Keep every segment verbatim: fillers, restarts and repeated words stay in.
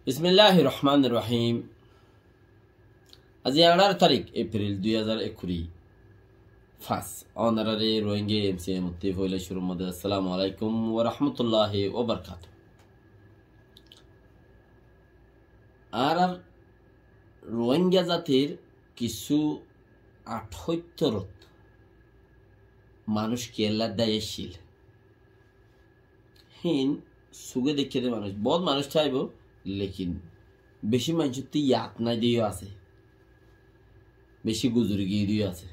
Bismilláhir rohmánir rohím. Aijja añçáro tarík Epril dui házar ekkuri fañs. Ónoraré Rohingya M C M ottú foila cúrur modé assalamu alaikum wa rahmatullahi wa barakatuhu. Añárar Rohingya zatir kissú athóittorot manúic kiyólla dái accíl. Hín suge deikké dé manúic, boóut manúic táibo, lekin bicí maincóttu yad nái dé yó asé, bicí guzori giyé dé yó asé.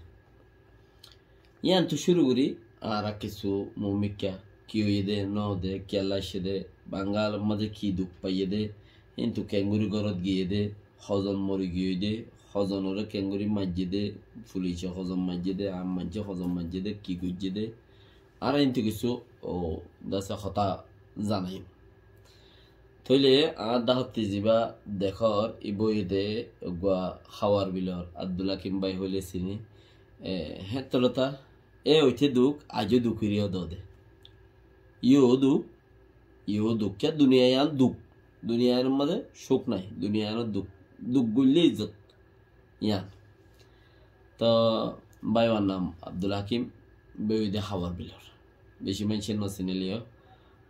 Yíanottu cúru gorí añára kissú muúmikká ki óiye dé, no dé, kiyólla aiccé dé, Bangalor mazé ki duk faiyé dé, híntu keéngorí górot giyé dé, hozon mori giyé dé, hozonoré keéngorí maijjé dé, fulice hozon maijjé dé, aam maincé hozon maijjé dé, ki goijjé dé, añára híntu kissú, ó, dase hotá zanaiyum. Tóile añár dahótte zibá dekór, ibá óiye dé uggúa Háwar bilor Abdul Hakim bái hoilé siní, e, héttalóta, e óite duk, aijjó duk gorí yó dóde. Yó duk, yó duk. Kiyá duniya yián duk. Duniya yiánor mazé cúk nái, duniya yiánot duk. Duk goillé izzot. Yián. Toh báiwar nam Abdul Hakim, bái óiye dé Háwar bilor. Bicí maincé no siníle yó.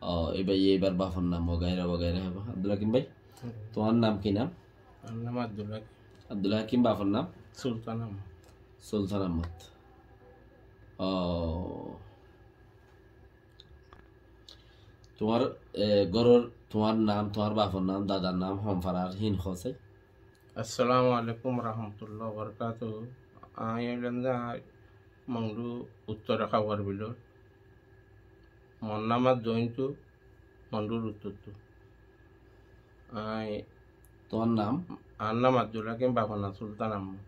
Ó, ibá, ibár bafor nam wagaira wagaira hoibo. Abdul Hakim bái, hmm, tuáñr nam ki nam? Añár nam Abdul Hakim. Abdul Hakim, bafor nam? Sultan Ahmad. Sultan Ahmad. Ó, tuáñr, e, góror, tuáñr nam, tuáñr bafor nam, dadar nam, hon farar, hín hoó sai. Assalamu alaikum warahmatullahi wabarakatuhu. Añí óilam dé Mondu uttor Háwar bilor. Mor nam ar Zointu, Mondur uttorttu. Añí, tuáñr nam? Añár nam Abdul Hakim, bafor nam Sultan Ahmad.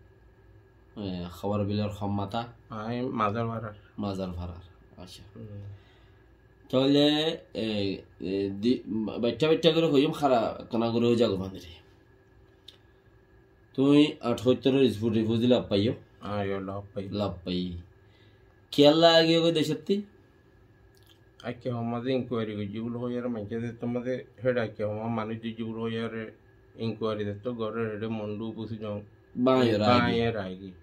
E, Háwar bilor hon mata? Añí Mazar farar. Mazar farar, accá. Hmm. Tóile, e, e, di-, baiththá baiththá gorí hoiyum, hára ekkán gorí hoi zagói fanire. Tuñí athóittoror spot refugee laf faiyó? Añí yó laf fai. Laf fai. Kiyólla aigiyógoi decótti? Aijja hon mazé inquiry goijjé buli hoiyóre maincé de, tór mazé héçe aijja hon mazé manúic doijjé buli hoiyóre inquiry de, toh gorér héçe Mondu, Busidong. Báñiyore aigiyé. Báñiyore aigiyé.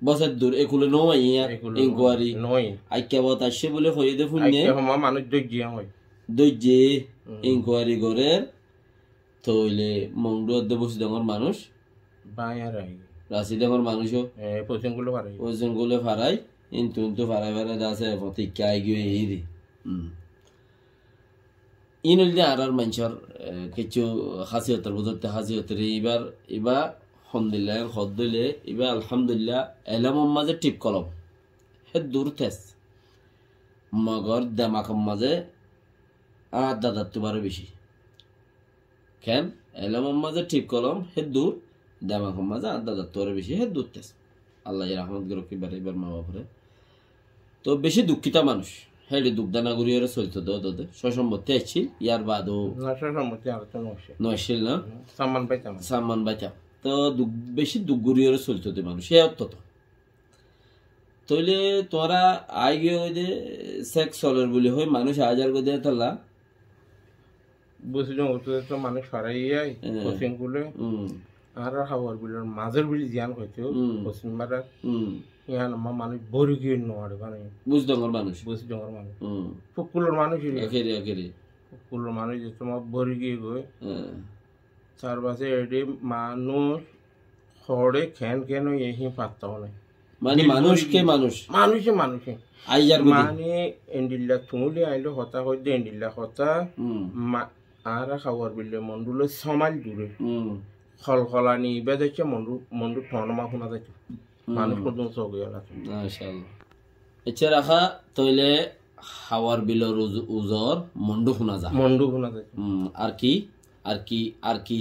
Bosór dur, ekule no aiyé, ekule no inquiry. No aiyé. Aijja bot aiccé buli hoiyé de fúinne. Aijja hon mazé manúic doijjé hoi. Doijjé, hmm, inquiry gorér. Tóile Mondu edde Busidongor manúic. Báñiyore aigiyé. Rasidongor manúic ó. E, Fosingule farai. Fosingule farai. Intu, intu farai farai dase, foti ikká aigiyói eri. Hmm. Ín óilde añárar maincór, e, kessú hásiyotor bútottú hásiyotor ibár, ibá hondilla hoódde óile, ibá alhamdulillah, elómor mazé thíp kolom. Héddur tes. Mogor demakor mazé añár dadattú baré bicí. Ken? Elómor mazé thíp kolom héddur, demakor mazé añár dadattú baré bicí, héddur tes. Allaye rahmot gorók ibáre, ibár ma bafore. Toh bicí dukkíta manúic. Héçe duk dana goríyore soilto de, de, de. Sócombotti accíl, yar baade. Na, sócombotti ar to no accíl. No accíl na? Hmm, samman faitam. Samman faitam. Toh duk, bicí duk goríyore soilto de manúic. Hé otto to. Tóile tuáñra aigiyói de sek soler buli hoi manúic aizar goi de tolla. Busidong ottu to manúic farai ai, e, Fosingule. Hmm. Añárar Háwar bilor mazor bil ziyán hoito, hmm, Fosim farar. Hmm. Yián ma manúic bóri giyé no ar bani. Busidongor manúic. Busidongor manúic. Hmm. Fukkulor manúic eri. Ekeri, ekeri. Fukkulor manúic de tór mazé bóri giyé goi. E. Tar bade ede manúic hoçé keén keén óiye hín fatta nái. Mane manúic ke manúic? Manúice manúice. Aizar goi de. Mane endilla tuñí aile hotá hoidde endilla hotá. Hmm. Ma-, añára Háwar bille Mondu loi só mail dure. Hmm. Holholani ibá zaitté Mondu, Mondu tonoma fúna zaitto. Hmm. Manúic hoddún só giyé na. Mashallah. Ecce raká tóile Háwar bilor uz-, uzor Mondu fúna za. Mondu fúna za. Hmm, ar ki, ar ki, ar ki,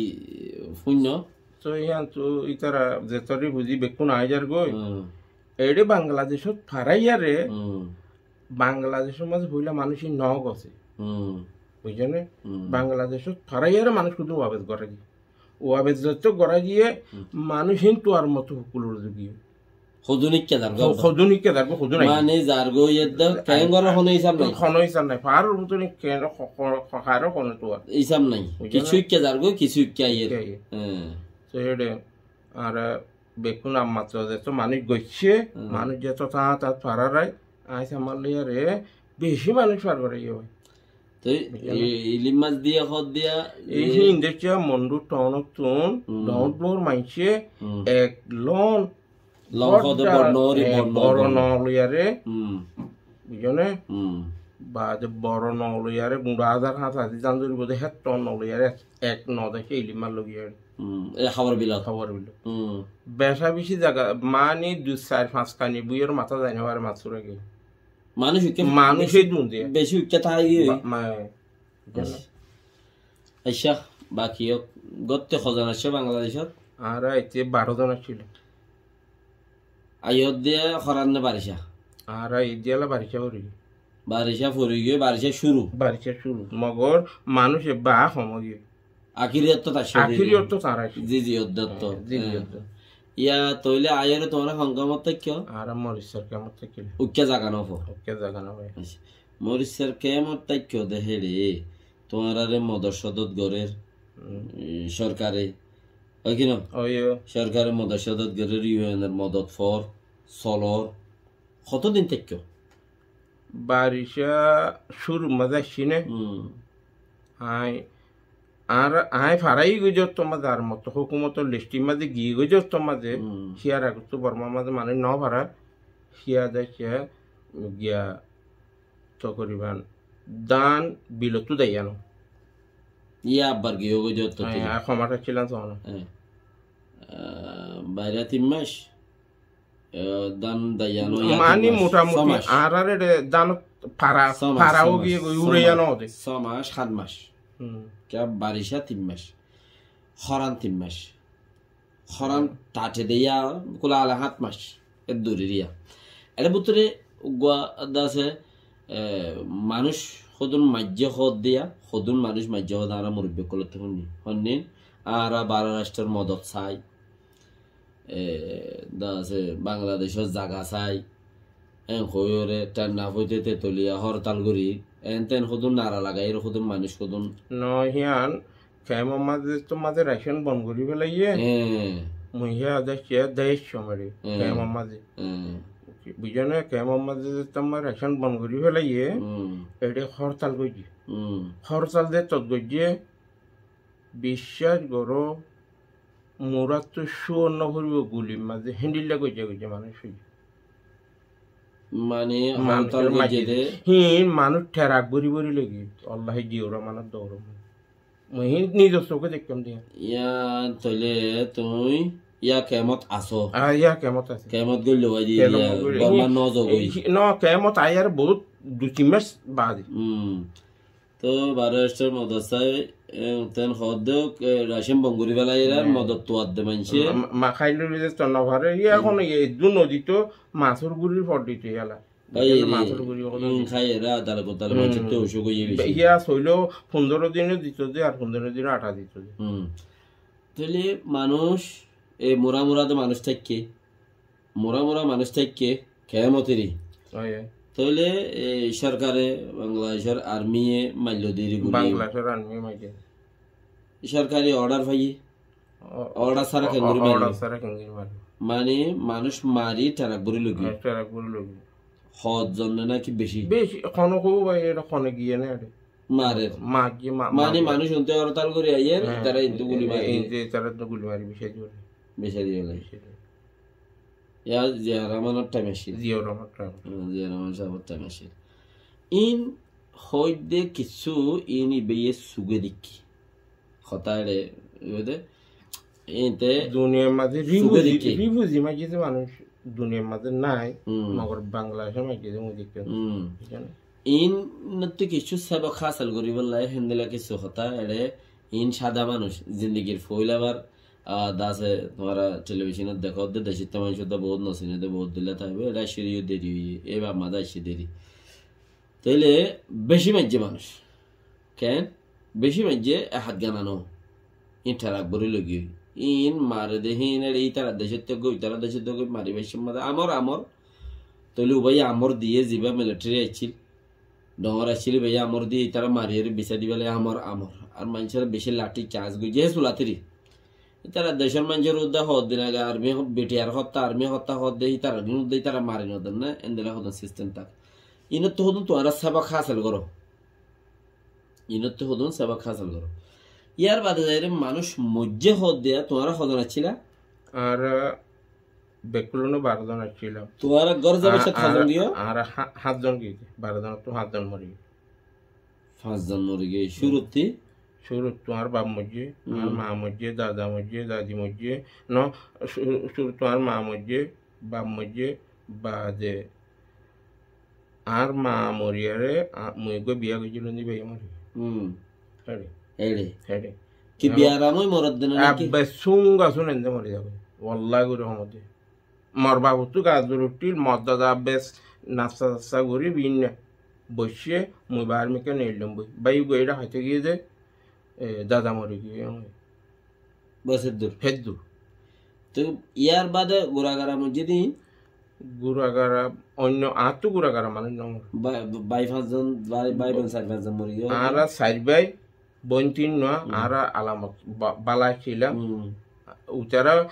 e, fúinno? Toi yián to ítara zetóri buzí bekkún aizar goi. Hmm. Ede Bangladecót faraiyare, hmm, Bangladecór mazé foila manúic no gosé. Hmm. Buijjó né? Hmm. Bangladecót faraiyare manúic kudu wabes gorá giyé. Wabes zeto gorá giyé, hmm, manúic hín tuar moto fukkulor zugiyé. Hodún ikká zargói. Ho-, hodún ikká zargói, hodún aiyé. Mani zargói edde, keén gorór hono hísab nái. Hono hísab nái. Faáror bútore keén ho-, ho-, ho-, hairó hono tuwar. Hísab nái. Buijjó né? Kissú ikká zargói, kissú ikká aiyér. Ikká aiyér. Hé. Tói héçe, añára bekkún ammattú zeto manúic goijjé, hé, manúic zeto tañt tañt farar ai, añí samalliyaré beci manúic far goráiye bái. Tói buijjó né? E-, Elon Musk diya hoóddiya, e, e hín deikká Mondhú thaunóttun, hum, dhoóñr dhoóñr maincé, hum, ek lon Lon hoóde bor, bor no óri, e, bor no bor óri. No loiyaré. Hum. Buijjó né? Hum. Baade bor no loiyaré, gura házar háñt házar zan zoribo de, hétto no loiyaré, ek no deikké Elon Musk loiyaré. Hum, e hábar bilot. Hábar bilot. Hum. Beca beci zaga, mani dui sair fañs kani búiyor matá zai no fare Musk ore ki. Manúic ikká manúic beci, e dun diye. Beci ikká tái giyói. Ba-, ma-, Accá, accá, baki ók, gótti hozon accé Bangladecót? Añára ite baró zon accílum. Aiyódde horan né baricá? Añára aiyódde ala baricá fori giyói. Baricá fori giyói, baricá cúru? Baricá cúru. Mogor manúic ebba hom ói giyói. Akiriyottót accó de. Akiriyottót añára accílum. Ji, ji, odde ottót. Ji, ji, hé. Odde ottót. Yá, tóile aiyóre tuáñra hon kemot táikko? Añára morissar kemot táikilum. Ukká zaga no fo? Ukká zaga no fo. Accá. Morissar kemot táikko de héçe, tuáñrare modot sodot gorér, hum, e, sorkare. Ói ki no? Ói, ói. Sorkare modot sodot gorér, U N or modot for, solor. Hoto din táikko? Baricá cúrur mazé accíne. Hum. Añí, añára, añí farai goi de ottót mazé, ar mottor hókumotor listhir mazé giyé goi de ottót mazé, hum, cíyar agottú Bormar mazé manúic no fara, cíya de cíya giya tokoriban dán bilottú daiya no. Yá abbar giyó goi de ottót. Hé, tiri. Ar hom accílam sóno. Hé. Ah, baira tin mac? E, dán daiya no, yá mani tin mac. Motamuti só mac. Añárar eçe dán fara, só mac, fara só ói giyé mac, goi, só uçaiya mac, no de. Só mac, hát mac. Hum. Kiyá baricá tin mac. Horan tin mac. Horan, hum, tate de yá, kula ala hát mac. E duri riya. Ere bútore uggúa de asé, e, manúic hodún maijjé hoódde yá, hodún manúic maijjé hoódde añára murubbi ókkolottú honni. Honni, añára baró ractor modot sai. E, de asé, Bangladecót zaga sai, en hoiyóre, thenna foite Tetulia hortal gorí, en ten hodún nara lagaiyóre hodún manúic hodún. No, híyan, kemor mazé to mazé racon bon gorí felaiyé. Hé. Mui híya de cíya de somari, hé, kemor mazé. Hé. Buijjó né, kemor mazé to mazé racon bon gorí felaiyé. Hum. Eçe hortal goijjé. Hum. Hortal de tot goijjé, biccác goró, muráttu cúor no foribó gulir mazé, héndilla goijjé goijjé manúic óiye. Mani, manúic hortal goijjé de. Hín manúic therak bóri bóri loi giyé, wallahi Ziaur Rahmanor douror mazé. Mui hín nizor sóke deikkám de. Yá, tóile tuñí yá kemot asó? Ah, yá kemot así. Kemot goilló bái de, kemot yá, goilló. Borma hín, no zogói. Hín, no, kemot aiyóre bout dui tin mac baade. Hum. Tó baró ractor modot sai, e, ten hoódde, e, racon bon gorí felaiyér, ar, hé, modot tuadde maincé. Ma-, ma-, ma-, háilor bútore to no fare, yá, hum, ehón e dun no dito, masór guri for dito yala. Bái, buijjó né, masór guri for dito. Hum, háiyér, adale kotale, hum, maincé to ocúk óiye beci. Yá, soilo fundoro dino dito de, ar fundoro dino athá dito de. Hum. Tóile manúic, e, mura mura de manúic táikke, mura mura manúic táikke, kemot eri. Ói, ói. Tóile, e, sorkare, Bangladecor armiye mailló de eri guli. Bangladecor armiye mailló. Sorkari order faiyé. O-, order sára o-, ken gori o-, mari? Order sára ken gori mari? Mani, manúic mari therak bóri loi giyé. Hé, therak bóri loi giyé. Hot zon né náki beci? Beci, hono hou bái, ere hono giyé né ere. Marer. Ma-, ma-, mani, marer. Manúic unte hortal gori aiyér, hé, tará intu guli mari. Intu tará intu guli mari, beci zor. Beci zor. Beci zor. Yá, Ziaur Rahmanor time accíl. Ziaur Rahmanor time. Hum, Ziaur Rahman sábor time accíl. In hoóidde kissú in ibáye suge deikké. Hotá ere, ibáde, inte duniyar mazé suge rifuzi, deikké. Rifuzi maijjé de manúic duniyar mazé nái, hmm, mogor Bangladecór maijjé de mui deikké. Hmm. Buzón né? Inottú kissú sebok hásil goríbolla, héndilla kissú hotá ere, in sáda manúic, zindigir foóila bar, ah, dase tuáñra telebicónot dekó de, decór manúic de bout no siné de, bout dilla táibo, ere aiccé de yó deri óiye, ei baf mazé aiccé deri. Tóile beci maijjé manúic. Ken? Beci maijjé e hát gana no. Ín therak bóri loi giyói. Iín mare de híin, eçe ítarar decót goi, ítarar decót goi mari baiccé made amor, amor. Tóile ubái amor diyé, zibá militari accíl, dhoóñr accíl, ibáye amor diyé, ítara mariyóre bisá dibálla amor, amor. Ar maincóre bicí lati caz goijjé, hé sulatiri. Ítarar decór maincór uddá hoódde naki armi, bitiyar hottá, armi hottá hoódde, ítarar uddá ítara mari nodénna, endilla hodún sistem tak. Inottú hodún tuáñra sabak hásil goró. Inottú hodún sabak hásil goró. Yar bade zaire manúic moijjé hoódde, tuáñra hozon accíla? Añára bekkúlone baró zon accílam. Tuáñra gór zaibar cót hozon giyó? Añára há-, háñt zon giyí, baró zonottú háñt zon mori giyí. Fañs zon mori giyé. Cúruttí? Cúruttú añár baf moijjé, añár maa moijjé, dada moijjé, dadi moijjé. No, cú-, cúruttú añár maa moijjé, baf moijjé, bade añár maa moriyóre, a-, mui eggúa biya goijjílum de, ibáye mori giyé. Héçe. Héçe. Héçe. Ki biyaram ói morodde né naki? Abbe sunga sun ende mori zagói. Wallahi gori hoódde. Mor babottú gas dóri uththíl, mor dada bes nassa-tassa gorí bínne boiccé, mui baár mikká neillóm boi. Bái uggúa eçé háite giyé dé, e, dada mori giyé. Bes héddur. Héddur. Toi yar bade guragara moijjé dé? Guragara, oinno, añáttu guragara manúic no mor. Ba-, bái fañs zon, bái, bái boin sair fañs zon mori giyé. Añára sair bái, boin tin nuwa, añára alamot ba-, bála accílam. Uitará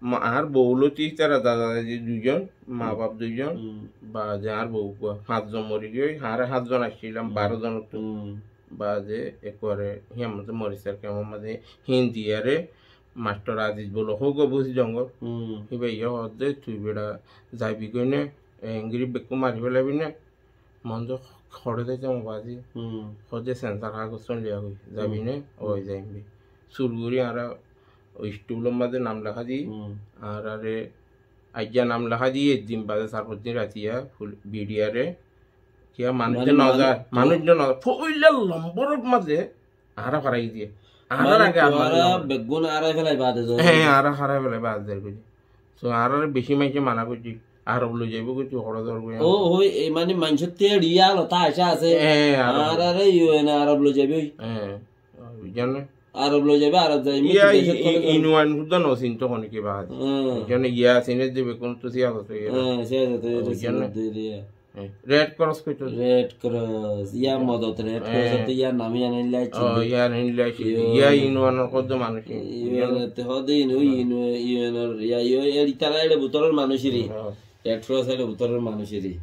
ma-, añár bou lóti ítara dada dadi duizon, maa baf duizon, bade añár bou uggúa, fañs zon mori giyói, añára háñt zon accílam, baró zonottú. Bade ekkuare híyar mazé Morisar kemor mazé híin diyaré, mastor Aziz bóli hoó uggúa Busi Dongor. Híba iyó hoódde, tui beça zaibi goi né, engiri bekkún mari félaibi né, Mondo hoçé zaitám baázi. Hoódde sensar hagos sóin loiyá goi. Zabi né? Ói zaiyum. Sur gorí añára ói stulor mazé nam leká di. Añárare aijja nam leká di, ek din bade sar foñs din ratiya ful-, biçiyaré. Kiyá manúic de no za, manúic de no za. Foila lombor mazé Añára farai diye. Añára age tuáñra beggún añára felai bade zor. Hé, añára farai felai bade zor goijje. So, añára beci maince mana goijje. Arob loi zaibo goi, tui hora zor goi. O, hoi, e mane maincor te riya lo ta aca ase. Hé, Arob. Añára re U N Arob loi zaibo. Hé, zane. Arob loi zaibo, Arob zaibo. Iya, i-, Inuan hudda no sinto hone ki bade. Zane, iya, sine de bekkún to siyasot oye. Hé, siyasot oye, zane. Red Cross hoito de. Red Cross, iya modot, Red Cross ot iya nam iya nailla aiccé. Iya nailla aiccé. Iya Inuanor hoddo manúic. Inuan ot hoddo Inu, Inu, Inuanor, iya, iya, eri tara ere butoror manúic eri. Red Cross ere butoror manúic eri.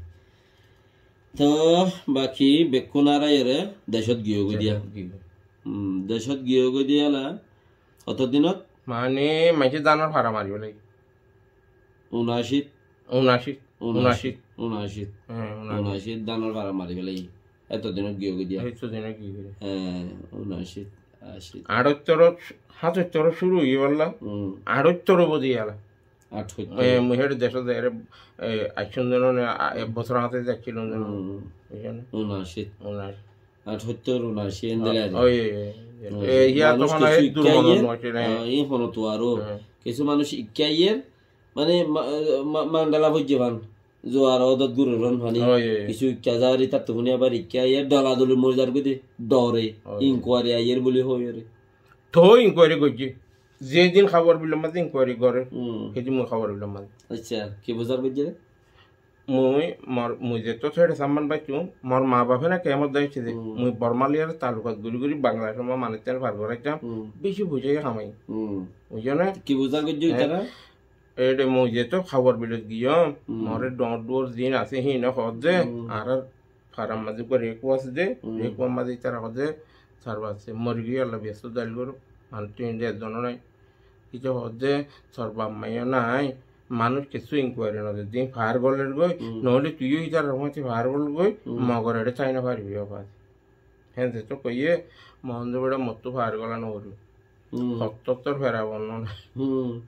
To baki bekkún arai ere decot giyo goi diya. Decot giyo goi. Hmm, decot giyo goi diya la. Hoto dinot? Mane maince danor fara mari felai. Unashi. Unashi. Unashi. Unashi. Hé, unashi. Unashi danor fara mari felai. Eto dinot giyo goi diya. Eto dinot giyo goi diya. Hé, unashi, ashi. Aṭattoro, hátattor cúru óiye bolla. Hmm. Aṭattoro bodi yala. Aṭattoro. E, mui héçe decot zaiyóre, e, aiccílum de no, a, ek bosór añáte zaiccílum de no. Hmm. Buijjó né? Unashi. Unashi. Aṭattoro, unashi, endilla. Oi, oi, oi. E, iya, manúic tohón kessú e dur ikká monot aiyér, no asé, hé. E, hono tuaro. Hé. Kessú manúic ikká aiyér, mane, ma-, ma-, mandala foijje fan. Zuar odot gurur fan fani. Oi, oi, oi. Kessú ikká zar, itar tufuni abar ikká aiyér, dola doli mori zar goi de, dore. Oi, oi. Inquiry aiyér buli hoiyóre. To inquiry goijje. Ze din hóbor bilom mazé inquiry gorer, hmm, he din mui hóbor bilom mazé. Accha, ki buzar goijje re? Mui, mor, mui zettót héçe samman baiccúm, mor maa bafe na kemot daiccé de, hmm, mui Bormá loi ar talukat gorí gorí Bangladecór mazé manúic tán far goráitam, hmm, beci foicá kamai. Hmm. Buijjó né? Ki buzar goijjé, hé, itara? Éçe mui zettót hóbor bilot giyóm, hmm, more dhoóñr dhoóñr zin asé, híine hoódde, hmm, añárar farar mazé uggwá rekuwa asé de, hmm, rekuwar mazé itara hoódde, tar bafé mori giyé, Allah biyasó dalil goró, manúic to inde ezzonó nai. Ite hoódde, tor baf maiyó nai, manúic kessú inquiry no der, din far goler goi, hmm, noóile tuiyó itar rokomoti far gol goi, hmm, Mogor eçé tái no faribi ó baf. Héen zettót hoiyé, Mohondo beça mottú far gola no foribo. Hmm. Hottóttor fera bonno nai. Hmm.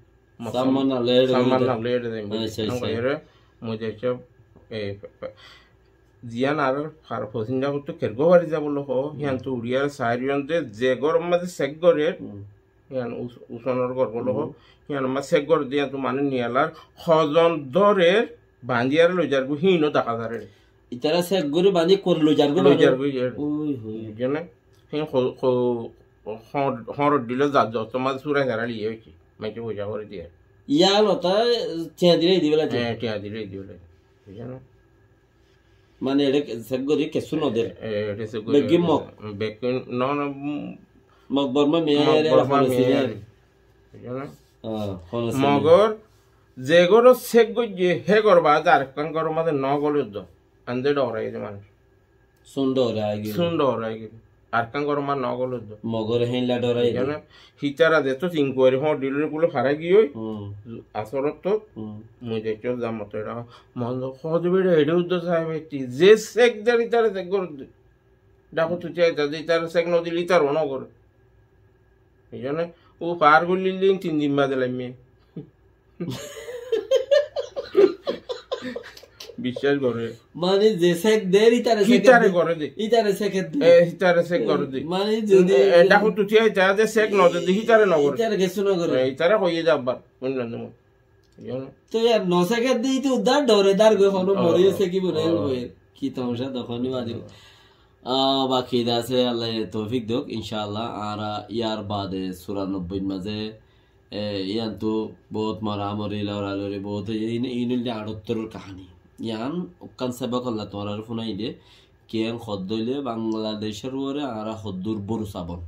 Samman nalé éçe zaimbo. Accha, accha. Hoiyére, mui de accha, e, pe-, pe-, ziyán ar far fosinda gottó kergó bari zaibólla hoó, hmm, híyan to uçiyar sairiyon de, ze góror mazé sek gorer, hmm, híyan us-, usonor gór bólla hoó, hmm, híyan mazé sek gorer de, híyan to mane niyalar, hozon dórer, bandiyar loizar goi, híno dahá zar. Itara sek gorí bandí kori loizar goi. Loizar goi, e. Oi, hoi. Buijjó né? Hín ho-, ho-, ho-, hoñror dhilo zar, zotto mazé surai sara liye óice. Maincé foisa gorí diyé. Yián otá tiañ dilé di félai de. Hé, tiañ dilé di félai de. Buijjó né? Mane, eçé sek gorí kessú no der. E, eçé sek gorí beggín Mog. Beggín, no, no, mm, Mog Borma Miyari, Mog Borma Miyari. Buijjó né? Ah, hono siniyar. Mogor ze gór sek goijjé, hé gór baade arekkán gór mazé no gole dó. Ande dhorai de manúic. Sun dhorai giyé. Sun dhorai giyé. Arekkán gór mazé no gole dó. Mogore héilla dhorai de. Hítara de to inquiry hoór dilé gule fara giyói. Hmm. Asolot to, hmm, mui de to zamot era. Mon do hoó de bere ede uddo sai beti. Ze sek der ítare sek gorí de. Dhakot uthi aita de ítare sek no dile ítare no gore. Ei zonne ó far gorí lile tin din bade laimme. Biccác gore. Mane ze sek der, ítare sek hítare de. Gore de. Ítare sek de. E, hítare sek gore de. Mane zodi e, e, dhakot uthi aita de sek no de, hítare no gore. Ítare kessú no gore. E, ítare hoiye de abbar. Buijjó né? Iyán. Toi ar no sek de, ítare udda dhore dar goi, hono, ah, mori asé ki bole, ah, goi. Ki tamacá dekó ni badir. Ah, baki de asé, Allah ye toufik dok, incállah. Añára yar bade suranobboi mazé, e, iyán to bout moramori, loralori bout, e, in, in óilde aṭattor or kahani. Iyán ekkán sebok olla tuáñrare funai de, kiyán hoddé óile Bangladec or uore añára hoddur borusa bon.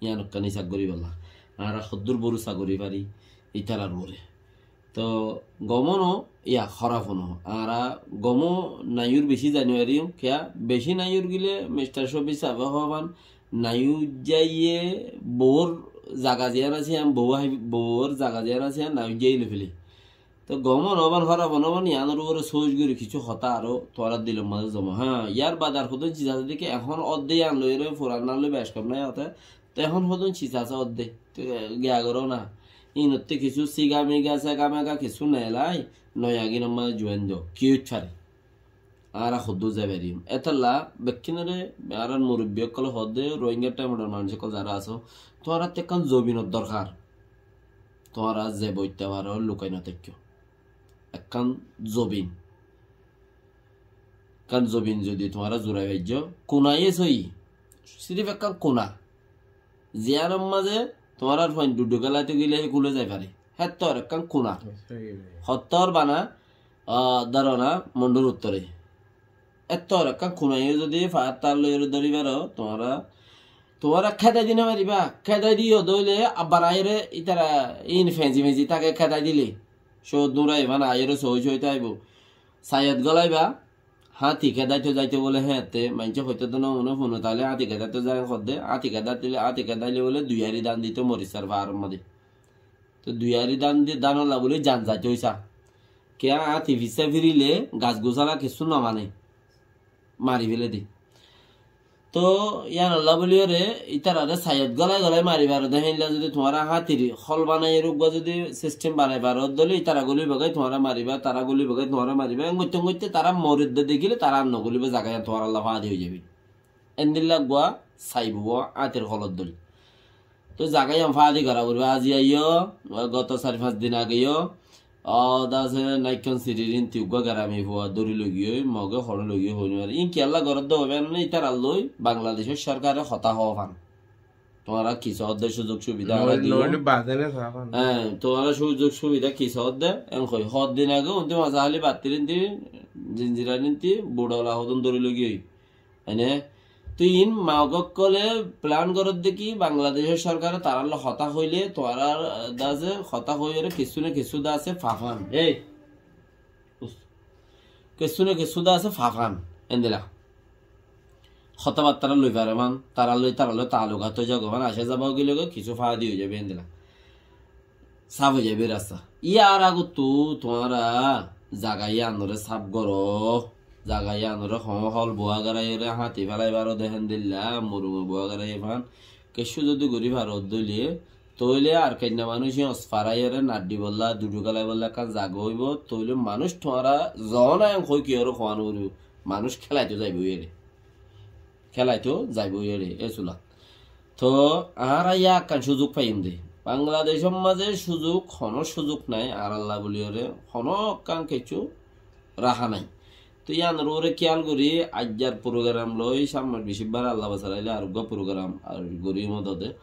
Iyán ekkán isab goríbolla. Añára hoddur borusa gorí fari ítarar uore. To gom ó no, ya, hóraf ó no. Añára gom ó naiyur beci zani fariyum, kiyá beci naiyur gile Mistar Cobi sábe hoóban, naiyur zaiye bour zaga ziyán asé, bour zaga ziyán asé, naiyur zaiye loi feli. To gom ó no ban, hóraf ó no ban, iyánor uore sóic gorí kissú hotá aró tuáñrar dilor mazé zoma. Há, yar bade ar hodún ciz asé de ki, ehón odde iyán loi re, furan loi bec hom nai óte. To ehón hodún ciz asé odde. To giya goró na. Inotte kissú siga miga, sega mega kissú neelai, noya ginor mazé juain do. Ki óit fare? Añára hoddur zai fariyum. Etolla bekkúnore añárar murubbi ókkole hoó de, Rohingya temudor manúic ókkol zará asó, tuáñrattú ekkán zobinor dorkar. Tuáñra ze boitte faró, lukai no táikko. Ekkán zobin. Ekkán zobin zodi tuáñra zurai faijjó, kuna ye sóiyi, sirif ekkán kuna. Ziyánor mazé tuáñrar fuain dhudhu kélaito gile hé kule zai fare. Héttor ekkán kuna. Hottó or bana, ah, dóro na, Mondhur uttore. Héttor ekkán kuna ye zodi faáttar loi re dóri faro, tuáñra, tuáñra kédai di no fariba, kédai di yó dóile abbar aiyóre ítara in fenzi fenzi táke kédai dile. Cót dúra ifán aiyóre sói sói táibo. Sayot gólaiba, Háñti kedáito zaito bóle héñtte, maincé hoitó de no mone fúno, taile háñti kedáito zai hoó de, háñti kedáito le, háñti kedáile bóle dui ari dán dito morisar faáror modé. Toi dui ari dán di, dánolla bóle zan zaito óisa. Kiyá háñti fissá firile gas gusala kessú no mane. Mari féle de. Toi yíanolla bóliyoré ítararé saiyot gólai gólai mari faro de, héinla zodi tuáñra háñtir hól banai eruggúa zodi sistem banai faro de óile ítara gólibo goi tuáñra mariba, tará gólibo goi tuáñra mariba, engoitte engoitte tará moredde dekíle tará ar nogólibo, zaga yían tuáñralla fádi ói zaibo. Endilla eggúa saibo háñtir hólor dóil. Toi zaga yían fádi gorá foribo, azi aiyó, goto sair fañs din age yó, ó, de asé, Naikkon Sirir ínti uggúa gerami fua dóri loi giyói, Moge hoçé loi giyói hoói no fari. Ín kiyólla gorédde hoibá né, ítarallói Bangladecór sorkare hotá hoó fan. Tuáñra ki soódde suzuk subidá añára diyum. Noóile bazene safan. Hé, tuáñra suzuk subidá ki soódde, en hoi. Hoddin age, undi mazahali battir ínti, zinzirar ínti, buçola hodún dóri loi giyói. Ene, toi iín Mog ókkole plan gorédde ki, Bangladecór sorkare tarálla hotá hoilé, tuáñrar, eh, dase hotá hoiyóre kessú na kessú dase fafán. Ei, us-, kessú na kessú dase fafán. Endilla. Hotábattára loi farefán, tarálloi, tarálloi taallukat ói zagói, mane asá zaba ói gilé goi, kessú fádi ói zaibo endilla. Sáf ói zaibói rasta. Yar agottu tuáñra zaga yíanoré sáf goró. Zaga yíanoré hoó hól buá garaiyóre háñti félai faro de héndilla, murumur buá garaiyé fán. Kessú zodi gorí faro dóile, tóile Arkainna manúic yíos faraiyóre naddi bolla, dudu kélai bolla ekkán zaga óibo, tóile manúic tuáñra zoóna en hoói kiyóre hoó no foribo. Manúic kélaito zaibói ére. Kélaito zaibói ére, e sulat. Toóu añára yá ekkán cúzuk faiyúm de. Bangladecór mazé cúzuk, honó cúzuk nái, añárálla buliyóre honó ekkán kessú raha nái. Toóu yíanor uore kíyal gorí, aijjar purogram loi, sámner bicíbbar Allah basalailé areggúa purogram ar gorí modode.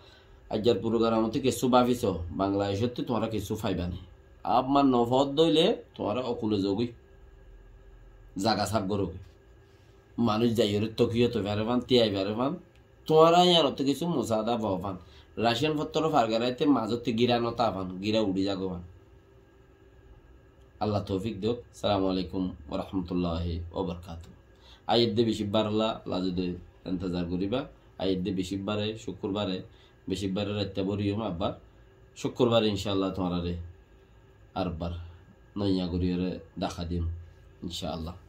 Aijjar purogaramottú kessú báfiso, Bangladecóttu tuáñra kessú faiba né. Abmar nofódde óile tuáñra okule zogói. Zaga saf gorógoi. Manúic zaiyóre tókiyo toi farefán, tiyai farefán. Tuáñra yíanottú kessú musaada bofán. Raciyan fottóro fargaráite mazóttu gíra notáfán, gíra uçí zagófán. Allah toufik douk. Assalamu alaikum wa rahmatullahi wa barakatuhu. Aiyédde bicíbbarolla lazudoi entezar goríba. Aiyédde bicíbbare, cúkkurbare, bicíbbare raitta boriyum abbar. Cúkkurbare incáallah tuáñrare arbbar noiya goríyore dahá diyum incáallah.